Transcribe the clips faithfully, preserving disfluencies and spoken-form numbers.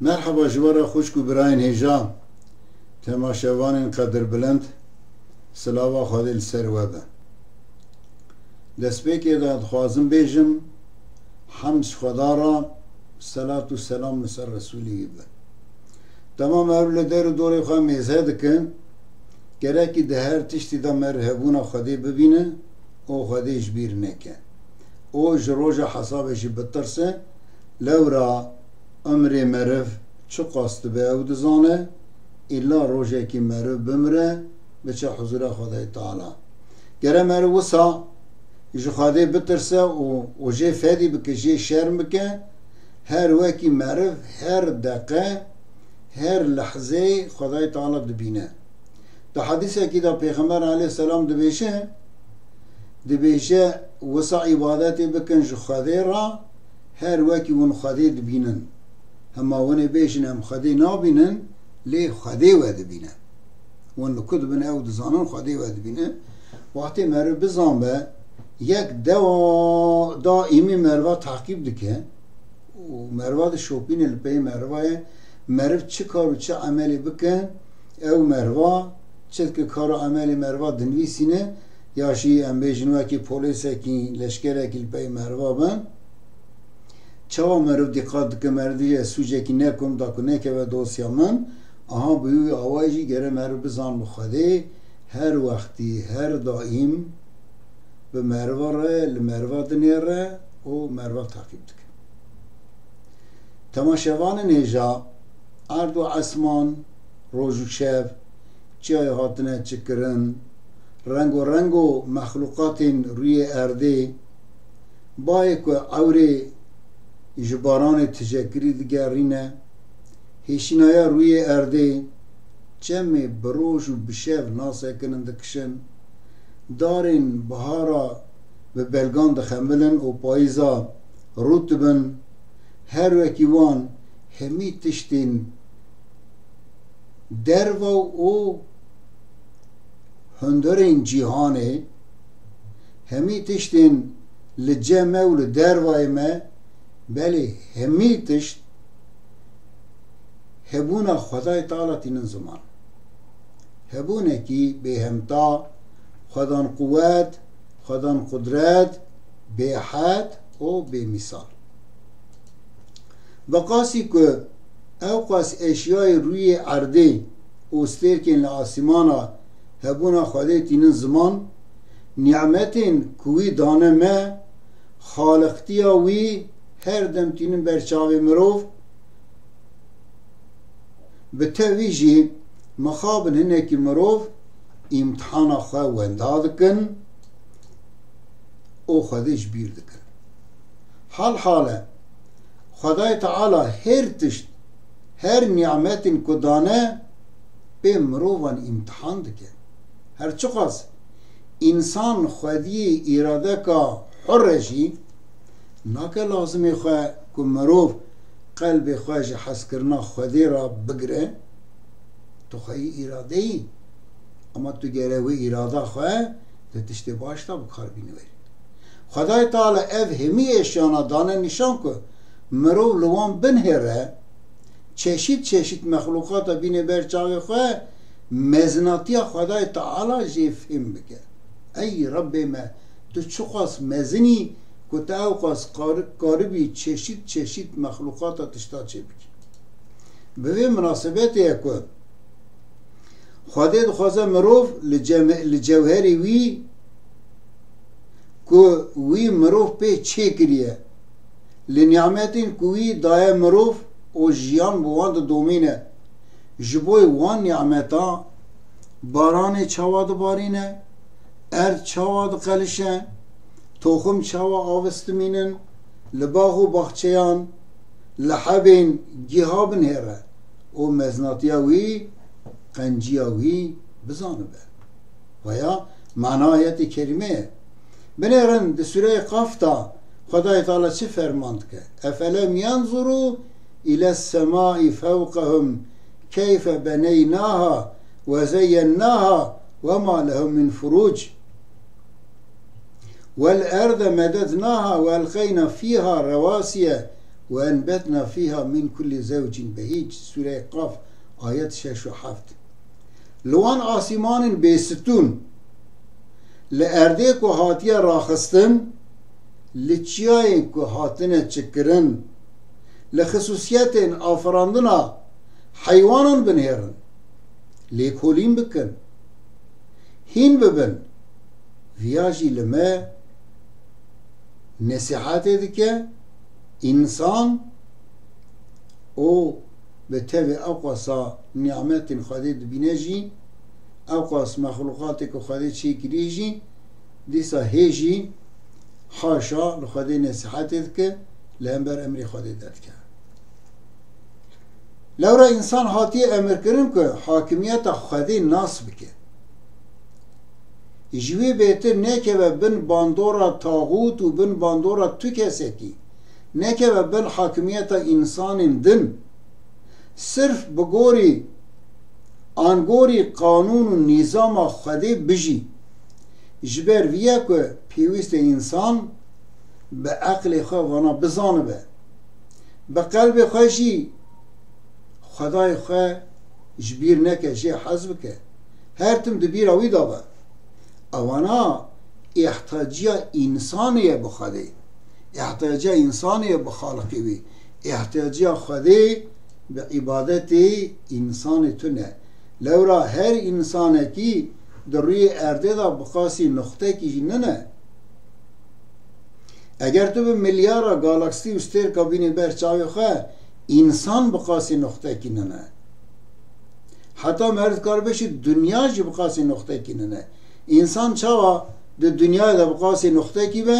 Merheba ji we re xwişk û birayên hêja, temaşevanên qedirbilind, silava Xwedê li ser we be. Destpêkê de dixwazim bêjim, hemd ji Xweda re, selat û selam li ser Resûlê wî be. Dema meriv li der û dorê xwe mêze dikin, gerekî di her tiştî de meriv hebûna Xwedê bibîne û Xwedê ji bîr neke. Û ji roja hesabê jî bitirse, lewra umrê meriv çiqas dibe ew dizane, îlla rojekî meriv bimire, biçe huzura Xwedayê Teala. Gere meriv wisa ji Xwedê bitirse û, û jê fedî bike, jê şerm bike, her wekî meriv her deqe, her lehzeyê Xwedayê Teala dibîne. Di hedîsekî de Pêxember aleyhisselam dibêje, dibêje, wisa îbadetê bikin ji Xwedê re, her wekî hûn Xwedê dibînin. Hema hûn ê bêjin em Xwedê nabînin, lê Xwedê we dibîne. Hûn li ku dibin ew dizanin, Xwedê we dibîne. Wextê meriv bizanbe, yek dewa daîmî meriva teqîb dike û meriva dişopîne, li pey meriva ye. Meriv çi kar û çi emelê bike, ew meriva çi dike, kar û emelê meriva dinivîsîne, ya jî em bêjin wekî polîsekî, leşkerekî li pey meriva bin. Çawa meriv dîqat dike, meriv dibêje, ez sûcekî nekum, da ku nekeve dosya min? Aha, bi wî awayî jî gere meriv bizan bi Xwedê, her wextî, her daîm bi meriva re, li meriva dinêre û meriva teqîb dike. Temaşevanên hêja, erd û esman, roj û şev, çiyayê hatine çikirin, rengo rengo mexlûqatên rûyê erdê, bayê ku ewrê ji baranê tijekirî digerîne, hêşînaya rûyê erdê, çemê bi roj û bi şev nasekinin dikişin, darên bihara bi belgan dixemilin û payîza rût dibin, her wekî wan hemî tiştên derva û hundirên cîhanê, hemî tiştên li cem me û li dervayê me, belê hemî tişt hebûna Xwedayê Teala tînin ziman. Hebûnekî bêhemta, xwedan quwet, xwedan qudret, bêhed û bêmîsal. Bi qasî ku ew qas eşyayê rûyê erdê û stêrkên li asîmana hebûna Xwedê tînin ziman, nîmetên ku wî dane me, xaliqtiya wî her dem tînin ber çavê mirov, bi tevî jî mixabin hinekî mirov îmtihana xwe wenda dikin û Xwedê ji bîr dikin. Hal hal e, Xwedayê Teala her tişt, her nîmetên ku dane, pê mirovan îmtihan dike. Her çiqas însan xwediyê îradeka hur e jî, nake lazimê xwe ku mirov qelbê xwe ji hezkirina Xwedê re bigire, tu xweyî îrade yî, ama tu gere wê îrada xwe di tiştê baş de bi kar bînî werî. Xwedayê Teala ev hemî eşyana dane nîşan ku mirov li wan binihêre, çeşît çeşît mexlûqata bîne ber çavê xwe, mezinatiya Xwedayê Teala jê fêm bike. Ey Rebbê me, tu çiqas mezin î ku tu ewqas qar-, karibî çeşît çeşît mexlûqata tişta çêbikî. Bi vê minasebetê ye ku Xwedê dixwaze mirov li cem-, li cewherê wî ku wî mirov pê çêkiriye, li nîmetên ku wî daye mirov û jiyan bi wan didomîne, ji bo wan nîmeta baranê çawa dibarîne, erd çawa diqelişe, toxim çawa avistimînin, li bax û baxçeyan, li hebên giha binihêre û mezinatiya wî, qenciya wî bizanibe. Vaya mana ayetê kerîme ye. Binêrin di sûreyê Qaf de Xwedayê Teala çi ferman dike? Efelem yenzuru îles semai fewqehum keyfe beneynaha ve zeyyennaha ve ma lehum min furuc. Vel erde medednaha ve elqeyna fiha revasiye "Ve enbetna fiha min kulli zewcin behîc", Sûreyê Qaf, ayet şeş û heft. Li wan asîmanên bêstûn, li erdê ku hatiye raxistin, li çiyayên ku hatine çikkirin, li xisûsiyetên afirandina heywanan binêrin, lêkolîn bikin, hîn bibin. Viya jî li me nesîhetê dike, însan û bi tevî ewqasa nîmetên Xwedê dibîne jî, ewqas mexlûqatê ku Xwedê çêkiriye jî, dîsa hê jî haşa li Xwedê nesîhetê dike, li hember emrê Xwedê derdikeve. Lewra însan hatiye emirkirin ku hakimiyeta Xwedê nas bike. Ji wê bêtir nekeve bin bandora taxût û bin bandora tu kesekî, nekeve bin hakimiyeta însanên din. Sirf bi gorî, an gorî qanûn û nîzama Xwedê bijî. Ji ber vî ye ku pêwîst e însan bi eqlê xwe vana bizanibe. Bi qelbê xwe jî Xwedayê xwe ji bîr neke, jê hez bike. Her tim di bîra wî de be. Ewana îhtiyaciya însanê ye bi Xwedê. Îhtiyaciya însanê ye bi Xaliqê wî. Îhtiyaciya Xwedê bi îbadetê însanê tune. Lewra her însanekî di rûyê erdê de bi qasî nuqtekî jî nine. Eger tu bi milyara galaksî û stêrka bînî ber çavê xwe, însan bi qasî nuqtekî nine. Heta meriv dikare bêjî dinya jî bi qasî nuqtekî nine. Însan çawa di dinyayê de bi qasî nuqtekî be,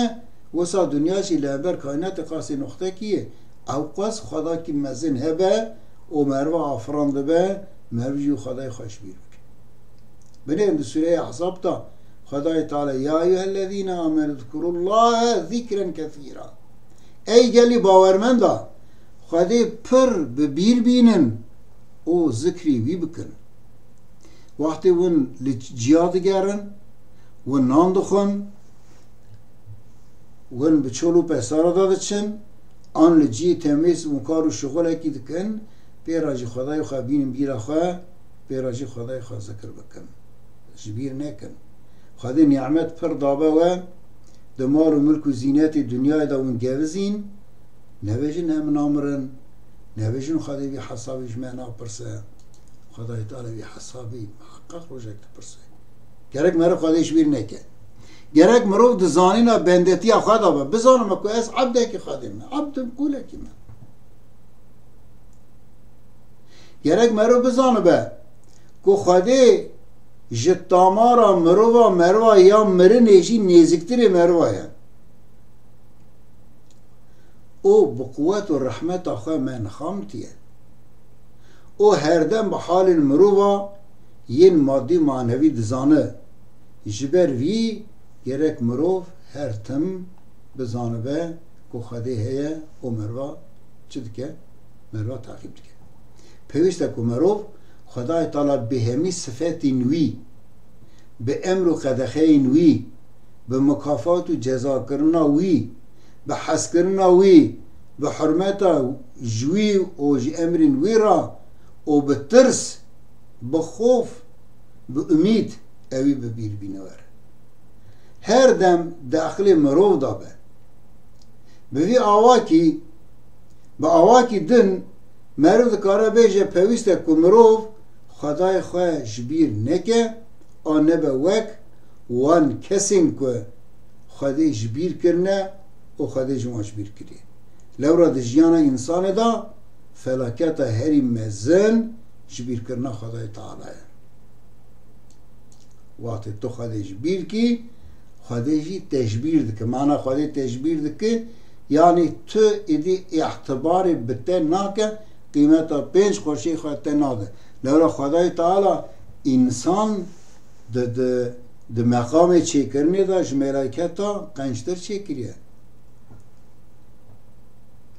wisa dinya jî li hember kaînatê qasî nuqtekî ye. Ewqas Xwedakî mezin hebe û meriva afirandibe, meriv jî Xwedayê xwe ji bîr bike. Binêrin di sûreya Ehzab de Xwedayê Teala, "Ya eyyuhellezîne amenû zkurullâhe zikren kesîra." Ey gelî bawermenda, Xwedê pir bi bîr bînin û zikrî wî bikin. Wextê hûn li ciya digerin, hûn nan dixwin, hûn bi çol û pesara de diçin, an li cihê temîz û kar û şixulekî dikin, pê re jî Xwedayê xwe bînin bîra xwe, pê re jî Xwedayê xwe zikir bikin. Ji bîr nekin. Xwedê nîmet pir dabe we, di mal û milk û zînetê dinyayê de hûn gevizîn, nebêjin em namirin, nebêjin Xwedê vî hesabî ji me napirse. Xwedayê Teala vî hesabî miheqeq rojek dipirse. Gerek meriv Xwedê ji bîr neke. Gerek mirov di zanîna bendetiya xwe de be. Bizanime ku ez ebdekî Xwedê me. Ebd im, qûlekî me. Gerek meriv bizanibe ku Xwedê ji tamara mirova meriva ya mirinê jî nêziktirê meriva ye. Û bi quwet û rehmeta xwe me nixamtiye. Û herdem bi halên mirova yên madî manevî dizane. Ji ber vî gerek mirov her tim bizanibe ku Xwedê heye û meriva çi dike? Meriva teqîb dike. Pêwîst e ku mirov Xwedayê Teala bi hemî sifetên wî, bi emr û qedexeyên wî, bi mukafat û cezakirina wî, bi hezkirina wî, bi hurmeta ji wî û ji emrên wî re û bi tirs, bi xof, bi umîd ewî bi bîr bîne were. Her dem di eqlê mirov de be. Bi vî awakî, bi awakî din meriv dikare bêje, pêwîst e ku mirov Xwedayê xwe ji bîr neke, a nebe wek wan kesên ku Xwedê ji bîr kirine û Xwedê ji wan ji bîr kiriye. Lewra di jiyana însanê de felaketa herî mezin ji bîrkirina Xwedayê Teala ye. Wextê tu Xwedê ji bîr kî, Xwedê jî te ji bîr dike. Mana Xwedê te ji bîr dike, yanî tu êdî îtibarê bi te nake, qîmeta pênc qurşê xwe te nade. Lewra Xwedayê Teala însan di, di, di meqamê çêkirinê de ji melayketa qenctir çêkiriye.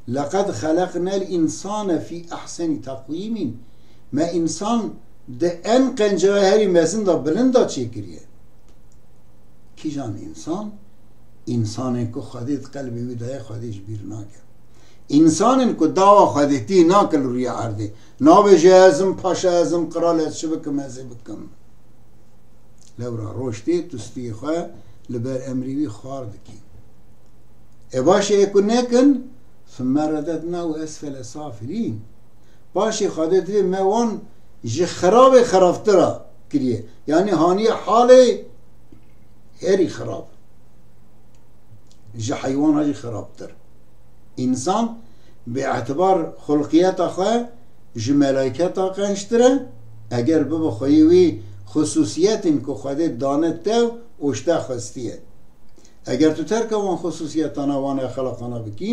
"Leqed xeleqnel însane fî ehsenî teqwîmîn." Me însan di en qencaya herî mezin de, bilind de çêkiriye. Kîjan însan? Însanên ku Xwedê di qelbê wî de ye, Xwedê ji bîr nake. Însanên ku dawa xwedêtiyê nakin li rûyê erdê, nabêje ez im paşa, ez im qral, ez çi bikim, ez ê bikim. Lewra roj tê, tu stûyê xwe li ber emrê wî xwar dikî. Ê başê ê ku nekin, ثم رددناه أسفل سافلين. Paşê Xwedê divê me wan ji xirabê xirabtir a kiriye. Yanî haniye halê herî xirab. Ji heywana jî xirabtir. Însan bi etibar xulqiyeta xwe ji melayketa qençtir e, eger bibe xweyê wî xusûsiyetên ku Xwedê dane tev û ji te xwestiye. Eger tu terka wan xusûsiyetana, wan exlaqana bikî,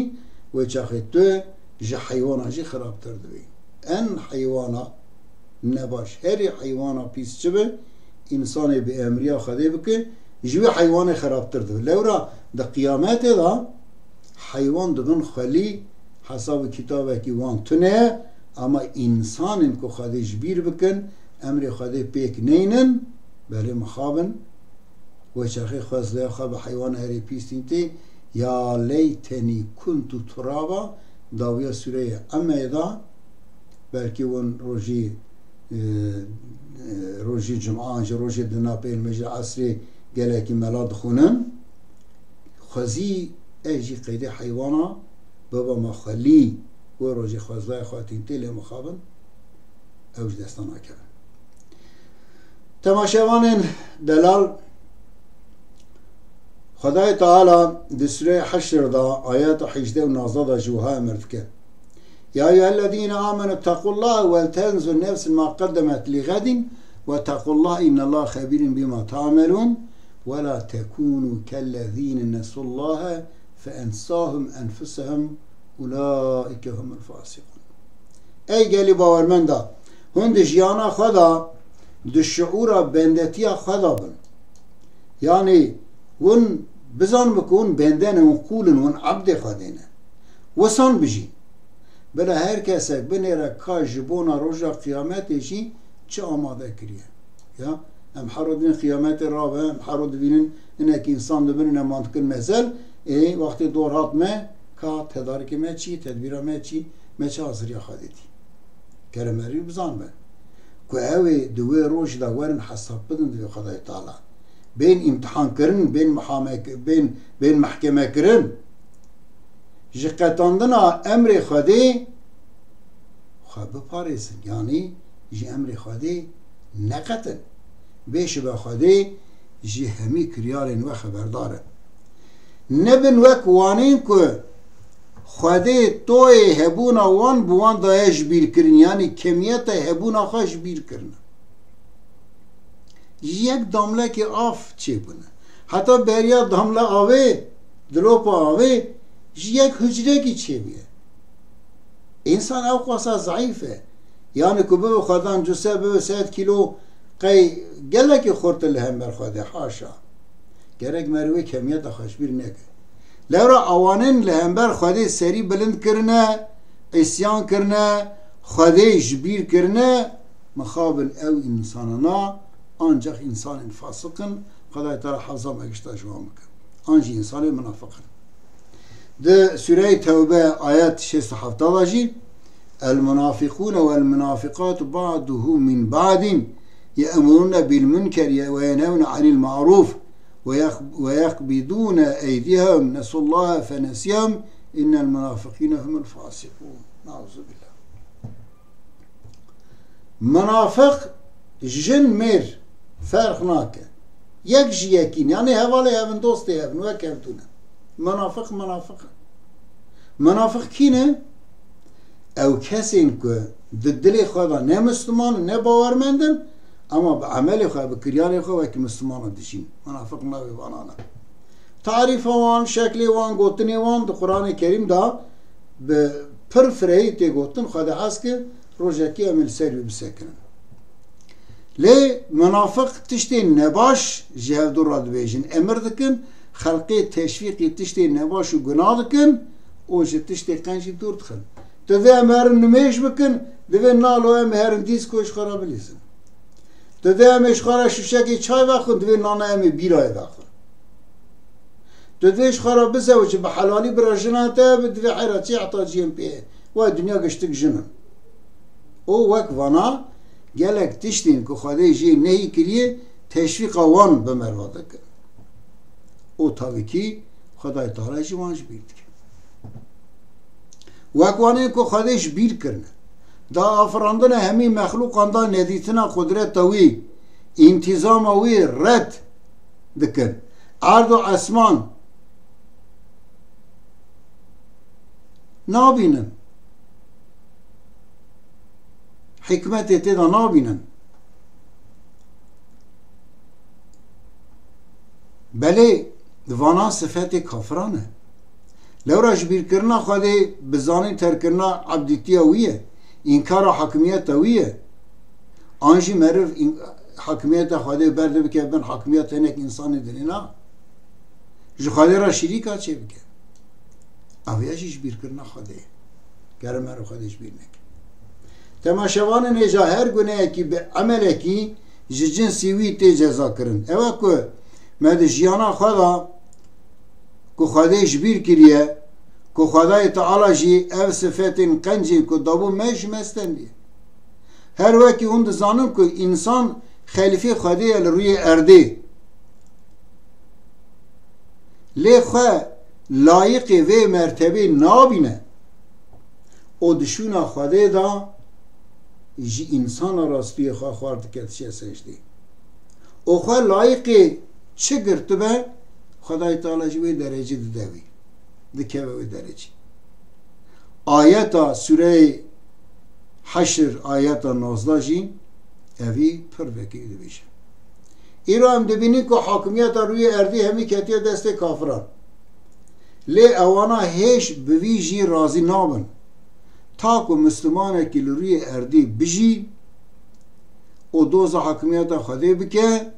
wê çaxê tu ji heywana jî xirabtir dibî. En heywana nebaş, herî heywana pîs çi be, însanê bi emriya Xwedê bike, ji wî heywanê xirabtir dibe. Lewra di qiyametê de heywan dibin xwelî, hesab û kitabekî wan tune ye, ama însanên ku Xwedê ji bîr bikin, emrê Xwedê pêk neynin, belê mixabin, wê çaxê xwezlaya xwe bi heywana herî pîs tîn tê, ya leytenî kuntu turaba, dawiya sûreyê Emeyê de, belkî hûn rojî, e, e, rojî cuma an jî rojê di napê meclî esrê gelekî mela dixwînin. Xwezî ez jî qeydê heywana biba me xwelî, wê rojê xwezlaya xwe tîn tê lê mixabin, ew ji desta nakevin. Temaşevanên delal, Xwedayê Teala di Sûreya Heşr de ayeta hejdeh û nozdeh de jî wiha emir dike. يا أيها الذين آمنوا اتقوا الله ولتنظر نفس ما قدمت لغد واتقوا الله إن الله خبير بما تعملون ولا تكونوا كالذين نسوا الله فأنساهم أنفسهم أولئك هم الفاسقون. Ey gelî bawermenda, hûn di jiyana xwe de, di şiûra bendetiya xwe de bin. Yanî hûn bizanibin ku hûn bende ne, hûn qûl in, hûn ebdê Xwedê ne. Wisan bijîn. Bila her kesek binêre ka ji bona roja qiyametê jî çi amade kiriye. Ya, em her roj dibînin qiyametê rabe, em her roj dibînin hinekî însan dibin, em wan dikin mezel, ê, wextê dor hat me, ka tedarikê me çi, tedbîra me çi, me çi haziriya Xwedê dî. Kere merivî bizanbe ku ew ê di wê rojî de werin hesab bidin divê Xwedayê Teala. Bên îmtihankirin, bên mihame-, bên, bên mehkemekirin. Ji qetandina emrê Xwedê xwe biparêzin, yanî ji emrê Xwedê neqetin. Bê şibe Xwedê ji hemî kiryarên we xeberdar e. Nebin wek wanên ku Xwedê toyê hebûna wan bi wan daye ji bîr kirin, yanî kemiyeta hebûna xwe ji bîr kirine. Ji yek damlekê av çêbûne. Heta beriya damla avê, dilopa avê, ji yek hucrekî çêbûye. Însan ew qasa zeîf e. Yanî ku bibe xwedan cuse, bibe sed kîlo, qey gelekî xurt e li hember Xwedê, haşa. Gerek merivê kemiyeta xwe ji bîr neke. Lewra awanên li hember Xwedê serî bilind kirine, îsyan kirine, Xwedê ji bîr kirine, mixabin ew însanana ancax însanên fasiq in, Xwedayê Teala hefza me gişta ji wan bike. An jî însanên minafiq in. Di Sûreyê Tewbe ayet şêst û heft de jî, المنافقون والمنافقات بعضهم من بعض يأمرون بالمنكر وينهون عن المعروف ويق-، ويقبضون أيديهم نسوا الله فنسيهم إن المنافقين هم الفاسقون. نعوذ بالله. Minafiq jin mêr ferq nake. Yek ji yekî ne. Yanî hevalê hev in, dostê hev in, wek hev tune. Minafiq, minafiq e. Minafiq kî ne? Ew kesên ku di dilê xwe de ne misliman in, ne bawermend in, ama bi emelê xwe, bi kiryarê xwe wekî mislimanan dijîn. Minafiq navê vanan e. Tarîfa wan, şeklê wan, gotinê wan di Quranê Kerîm de bi pir firehî tê gotin, Xwedê hez ke rojekê em ê li ser wî bisekinin. Lê minafiq tiştên nebaş ji hevdu re dibêjin, emir dikin, xelkê teşwîqî tiştên nebaş û gunah dikin û ji tiştê qenc jî dûr dixin. Divê em herin nimêj bikin, divê nalo em herin dîsko ji xwe re bilîzin. Divê em ê ji xwe re şûşekê çay vexwin, divê nana em ê bîrayê vexwin. Tu divê ji xwe re bizewicî, bi helalî bira jina te, bi divê heyra çi ihtaciyên pê ye. Wa dinya giştik jin in. Û wek vana gelek tiştên ku Xwedê jê nehî kiriye, teşwîqa wan bi merva dikin. Û tabii ki Xwedayê Teala jî wan ji bîr dike. Wek wanê ku Xwedê ji bîr kirine, da afirandina hemî mexlûqan da nedîtina qudreta wî, întîzama wî red dikin. Erd û esman nabînin. Hikmetê tê de nabînin. Belê, vana sifetê kafiran e. Lewra ji bîrkirina Xwedê bi zanîn terkirina ebdîtiya wî ye, înkara hakimiyeta wî ye. An jî meriv în-, hakimiyeta Xwedê berde bike bin hakimiyeta hinek însanê dinê na. Ji Xwedê re şirîka çêbike. Ev ya jî ji bîrkirina Xwedê ye. Gere meriv Xwedê ji bîr neke. Temaşevanên hêja, her guneyekî bi emelekî ji cinsî wî tê cezakirin. Ew e ku me di jiyana xwe de ku Xwedê ji bîr kiriye, ku Xwedayê Teala jî ev sifetên qencên ku dabû me ji me stendiye. Her wekî hûn dizanin ku însan xelîfê Xwedê ye li rûyê erdê. Lê xwe layiqê vê mertebê nabîne û di şûna Xwedê de ji însana rastiyê xwe xwar dike, diçe secdê. Û xwe layiqê çi girtibe, Xwedayê Teala jî wê derecî dide wî. Dikeve wê derecî. Ayeta Sûreyê Heşr, ayeta nozdeh jî evî pir vekirî dibêje. Îro em dibînin ku hakimiyeta rûyê erdî hemî ketiye destê kafiran. Lê ewana hêj bi vî jî razî nabin. Ta ku Mislimanekî li rûyê erdî bijî û doza hakimiyeta Xwedê bike,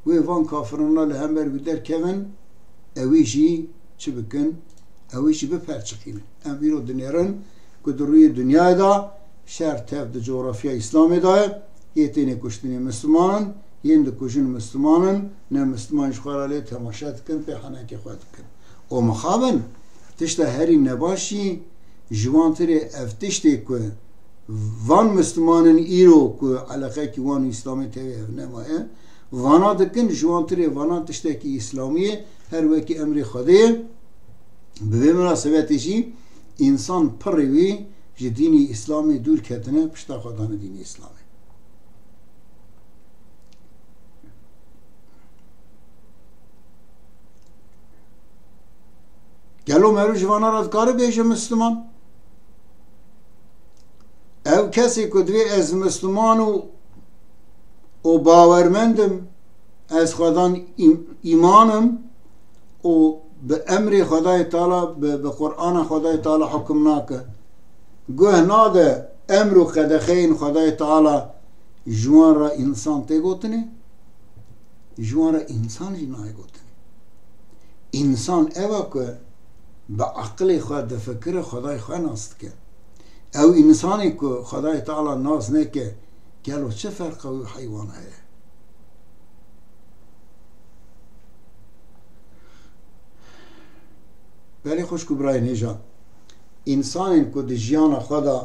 wê van kafirana li hember wî derkevin, ewî jî çi bikin? Ewî jî biperçiqînin. Em îro dinêrin ku di rûyê dinyayê de şer tev di coğrafya Îslamê de ye, yê tênê kuştinê Misliman in, yên dikujin Misliman in, ne Misliman ji xwe re lê temaşe dikin, pê henekê xwe dikin. Û mixabin, tişta herî nebaş jî ji wan tirê ev tiştê ku van Misliman in îro ku eleqekî wan û Îslamê tevê ev nemaye, vana dikin, ji wan tirê vana tiştekî Îslamî ye, her wekî emrê Xwedê ye. Bi vê minasebetê jî însan pirrê wî ji dînî Îslamê dûr ketine, pişta xwe dane dînê Îslamê. Gelo meriv ji vana re dikare bêje Misliman? Ev kesê ku divê ez Misliman û, û bawermend im, ez xwedan îm-, îman im û bi emrê Xwedayê Teala, bi, bi Qur'ana Xwedayê Teala hukim nake. Guh nade emr û qedexeyên Xwedayê Teala, ji wan re însan tê gotinê? Ji wan re însan jî nayê gotinê. Însan ew e ku bi eqilê xwe difikire, Xwedayê xwe nas dike. Ew însanê ku Xwedayê Teala nas neke, gelo çi ferqa wî û heywana heye? Belê xwişk û birayên hêja, însanên ku di jiyana xwe de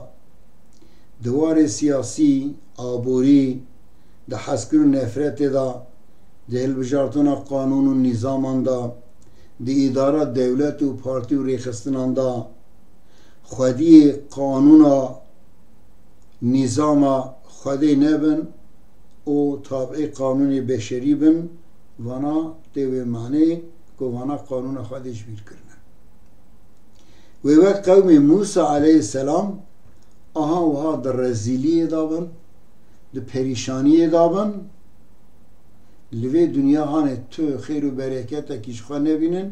di warê siyasî, aborî, di hezkirin û nefretê de, di hilbijartina qanûn û nîzaman de, di îdara dewlet û partî û rêxistinan de, xwediyê qanûna nîzama Xwedê nebin û tabî qanûnê beşerî bin, vana tê wê manê ku vana qanûna Xwedê ji bîr kirine. Wê wek qewmê Mûsa aleyhisselam aha wiha di rezîliyê de bin, di perîşaniyê de bin, li vê dinya hanê tu xêr û bereketekî ji xwe nebînin,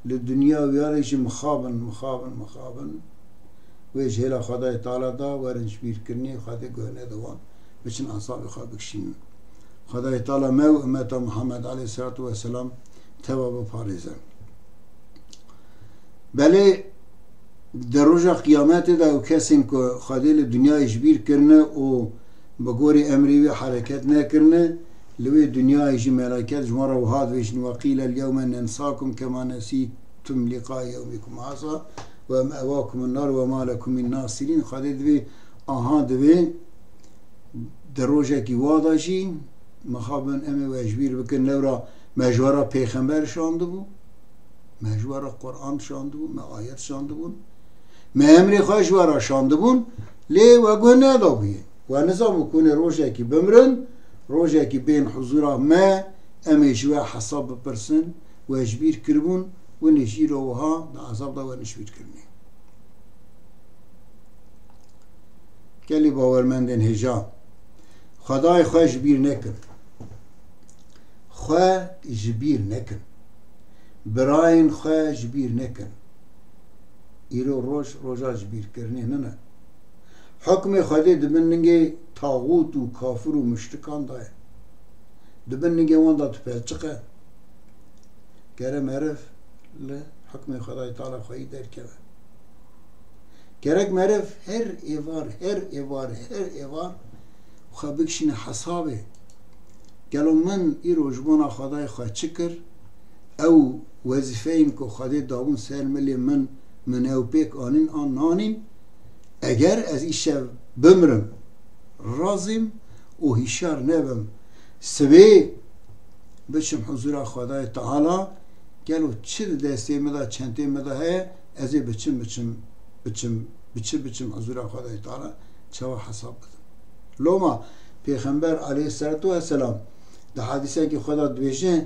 li dinya wî ya de jî mixabin, mixabin, mixabin. Wê ji hêla Xwedayê Teala da werin ji bîrkirinê Xwedê guh nede wan, biçin ezabê xwe bikişînin. Xwedayê Teala me û ummeta Muhammed aleyhisselatu vesselam teva biparêze. Belê di roja qiyametê de ew kesên ku Xwedê li dinyayê ji bîr kirine û bi gorî emrê wî hereket nekirine, Li wê dinyayê jî melaiket ji wan re wiha dibêjin, "Ve qîle l-yewme nensakum kema nesîtum liqa yewmikum haza ve mewakum n-nar ve ma lekum min nasirîn." Xwedê divê, aha divê, di rojekî wa de jî mixabin em ê we ji bîr bikin, lewra me ji we re pêxember şandibû, me ji we re Quran şandibû, me ayet şandibûn, me emrê xwe ji we re şandibûn, lê we guh nedabûye. We nizanbû ku hûn ê rojekî bimrin, rojekî bên huzûra me, em ê ji we hesab bipirsin, we ji bîr kiribûn, hûn ê jî îro wiha di ezab de werin ji bîr kirinê. Gelî bawermendên hêja, Xwedayê xwe ji bîr nekin. Xwe ji bîr nekin. Birayên xwe ji bîr nekin. Îro roj, roja ji bîr kirinê nine. Hukmê Xwedê di bin ningê taxût û kafir û muşrikan de ye. Di bin ningê wan de tu pelçiqe. Gere meriv li hukmê Xwedayê Teala xweyî derkeve. Gerek meriv her êvar, her êvar, her êvar xwe bikişîne hesabê. Gelo min îro ji bona Xwedayê xwe çi kir? Ew wezîfeyên ku Xwedê dabûn ser milê min, min ew pêk anîn an nanîn? Eger ez îşev bimrim, razîm û hişyar nebim, sibê biçim huzûra Xwedayê Teala, gelo çi di destê min de, çentê min de heye, ez ê biçim, biçim, biçim, biçim, biçim huzûra Xwedayê Teala, çawa hesab bidim? Loma Pêxember aleyhisselatu vesselam di hadîsekî xwe de dibêje,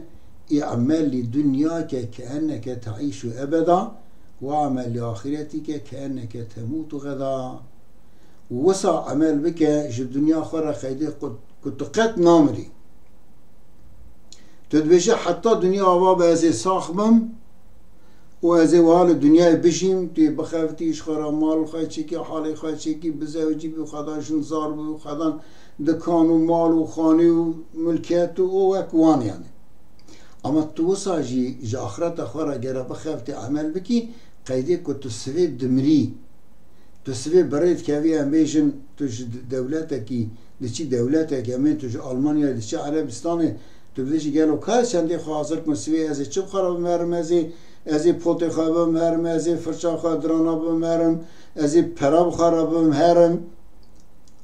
"Î'mel li dunyake keenneke teîşu ebeda, we'mel li axiretike keenneke temutu geda." Wisa emel bike ji dinya xwe re qeydê ku, ku tu qet namirî. Tu dibêje, "Heta dinya ava be ez ê sax bim û ez ê wiha li dinyayê bijîm." Tu yê bixeftî, ji xwe re mal xwe çêkî, halê xwe çêkî, bizewicî bî, xwedan jin zar bû, xwedan dikan û mal û xanî û milkiyet û o wek wan yani. Ama tu wisa jî ji axireta xwe re gere bixeftî, emel bikî, qeydê ku tu sivê dimirî. Tu sivê bi rê dikevî, em bêjin, tu ji de-, dewletekî diçî dewletekê, em ê tu ji Almanyayê diçî Erebistanê, tu bibêjî, gelo ka ez çendê xwe hazir kim, sivê ez ê çi bi xwe re bim herim, ez ê, ez ê potê xwe bim herim, ez ê firça xwe dirana bim herim, ez ê pera bi xwe re bim herim.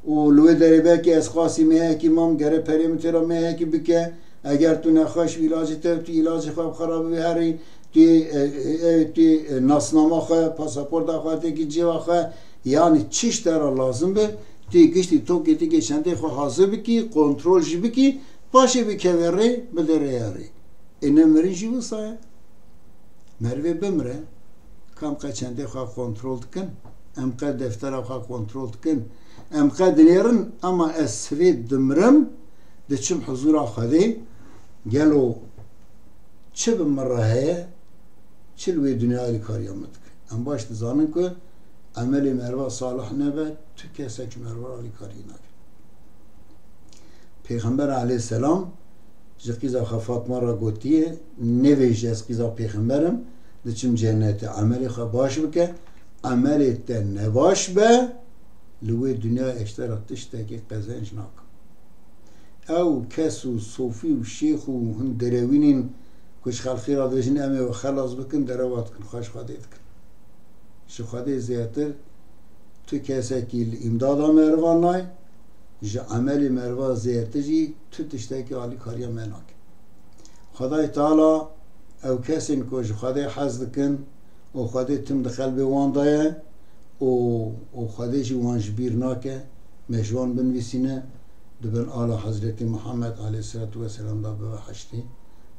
Û li wê derê belkî ez xwasî mêhekî mam, gere perê min tê re mêhekî bike. Eger tu nexweş bî, îlacê te, tu îlacê xwe bi xwe re bibî herî, tu yê, e, e, e, tu yê, e, nasnama xwe, pasaporta xwe têkî cêva xwe, yanî çi ji te re lazim be, tu yê giştî tokê têkê çendê xwe hazir bikî, kontrol jî bikî, paşê bikeve rê, bide rêya rê. Ê ne mirin jî wisa ye. Merivê bimire, ka em qe çendê xwe kontrol dikin, em qe deftera xwe kontrol dikin, em qe dinêrin, ama ez sivê dimirim, diçim huzûra Xwedê, gelo çi bi min re heye, çi li wê dinyayê alîkariya min dike? Em baş dizanin ku emelê meriva salih nebe, tu kesek ji meriva alîkariyê nake. Pêxember aleyhisselam ji qîza xwe Fatma re gotiye, "Nevêje ez qîza pêxember im, diçim cennetê, emelê xwe baş bike, emelê te nebaş be, li wê dinyayê ez ji te re tiştekî qezenc nakim." Ew kes û sofî û şêx û hin derewînên ku ji xelkê re dibêjin, "Em ê we xelas bikin", derewa dikin, xwe ji Xwedê dikin. Ji Xwedê zêdetir tu kesekî li îmdada merivan nayê, ji emelê meriva zêdetir jî tu tiştekî alîkariya me nake. Xwedayê Teala ew kesên ku ji Xwedê hez dikin û Xwedê tim di qelbê wan de ye û, û Xwedê jî wan ji bîr nake, me ji wan binivîsîne, di bin ala Hezretî Muhammed aleyhisselatu vesselam de bibe heştî,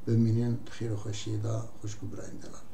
bimînin di xêr û xweşiyê de, xwişk û birayên delal.